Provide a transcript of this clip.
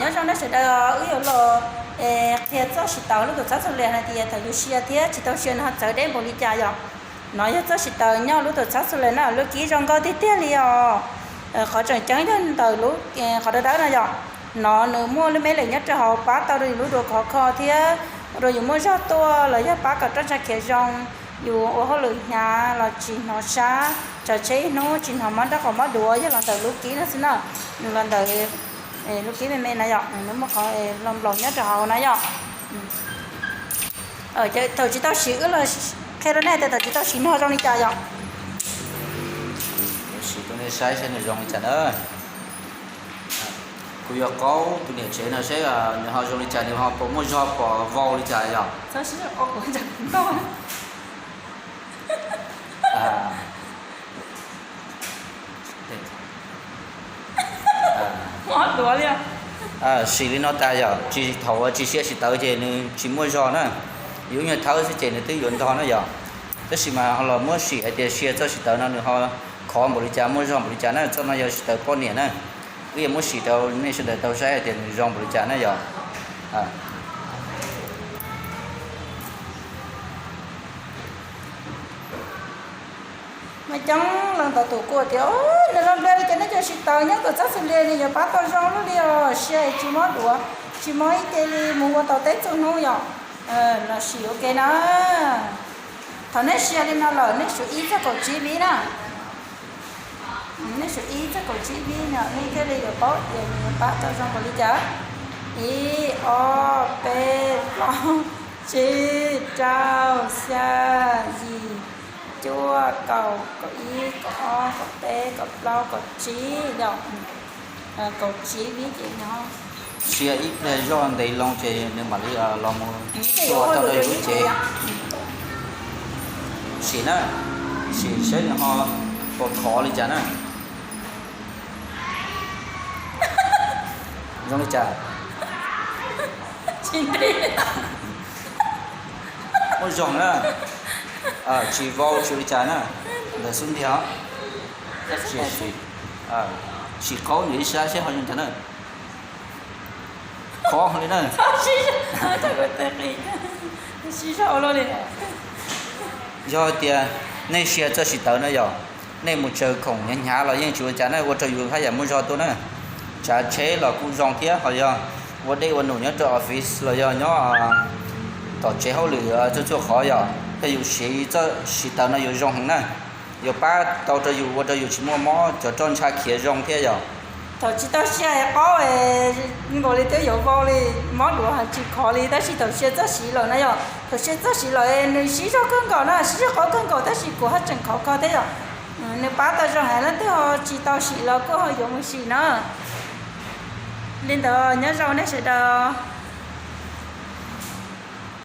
Nyob zoo nej sawv daws, wb yuav los qhia txoj siv tawv lub tuam txhab xu lem hais tias thaum yus sia thiab tsis tau sia nws ho txawv deb npaum li cas yom. No yog txoj siv tawv nyob lub tuam txhab xu lem na, lub kib zoo nkauj tiag tiag li os. Qhov tseem ceeb yog ntawm lub qhov dawb dawb no yom. No nws muaj lub me lem nyob rau hauv pab tau rau yus lub duav khov kho thiab ua rau yus muaj zog tuaj los yog pab kom roj ntsha khiav zoo, yus ua hauj lwm hnyav los tsis hnov sab, tsav tsheb ib hnub tsis hnov mob nrab qaum mob duav, yog los ntawm lub kib no xwb na. Nws los ntawm lub kib me me na yom, nws muaj qhov nplaum nplaum nyob rau hauv na yom. Thaum tsis tau siv wb los qhia rau nej tias thaum tsis tau siv nws ho zoo li cas yom. Siv rau nej saib seb nws zoo li cas na. Kuv yuav qaub tus niam tsev no seb nws ho zoo li cas, nws ho puas muaj zog puas vau li cas yom. Siv li no tas yom, tsis, thaum uas tsis sia siv tawv ces nws tsis muaj zog na. Yus nyuag thawb xwb ces nws twb yuav ntog na yom. Tab sis mas ho los muab sim hais tias sia txoj siv tawv no nws ho khov npaum li cas, muaj zog npaum li cas na. Txoj no yog siv tawv poj niam na. Wb yuav muab sim rau nej sawv daws tau saib hais tias nws zoo npaum li cas na yom. Mas coob leej ntau tus kuj tias, nws zoo npaum li cas nej cov siv tawv nyob tuam txhab xu lem nws yuav pab tau zoo luaj li os, sia tsis mob duav, tsis mob ib ce li, mus ua tau teb txhua hnub yom. Los sim ua ke na. Thaum nej sia li no lawm nej siv ib txog kaum tsib vib na. Nej siv ib txog kaum tsib vib no nej thiaj li yuav paub tias nws yuav pab tau zoo npaum li cas. Ib, ob, peb, plaub, tsib, rau, xya, yim, cuaj, kaum, kaum ib, kaum ob, kaum peb, kaum plaub, kaum tsib yom. Kaum tsib vib ces no sia ib pliag zog ntev loo ces nws mam li los mus tua tau rau yus lub cev. Sim na, sim seb nws ho puas khov li cas na. Zoo li cas? Muaj zog na. Tsis vau tsis li cas na. Ntawm xub ntiag. Sim qaub nws ib sab seb ho zoo li cas na. Khov li na. Yog tias nej sia txoj siv tawv na yom, nej mus tsaws khoom hnyav hnyav los yeej tsis ua cas na, ua rau yus haj yam muaj zog tuaj na. Tsav tsheb los kuj zoo thiab, ho yog ua dej ua num nyob rau office los yog nyob tom tsev hauj lwm txhua txhua qhov yom, yog yus siv txoj siv tawv no yuav zoo heev na. Yuav pab tau rau yus ua rau yus tsis muaj mob, cov roj ntsha khiav zoo thiab yom. Thaum tsis tau sia qaub nkaus li twb yuav vau li, mob duav tsis khov li, tab sis thaum sia txoj siv lawm na yom, thaum sia txoj siv lawm nws siv zog kawg nkaus na, siv zog qaub kawg nkaus tab sis kuv haj tseem khov kho thiab yom. Nws pab tau zoo heev, leej twg ho tsis tau sim los kuj ho yuav mus sim na. Li ntawd nyob zoo nej sawv daws.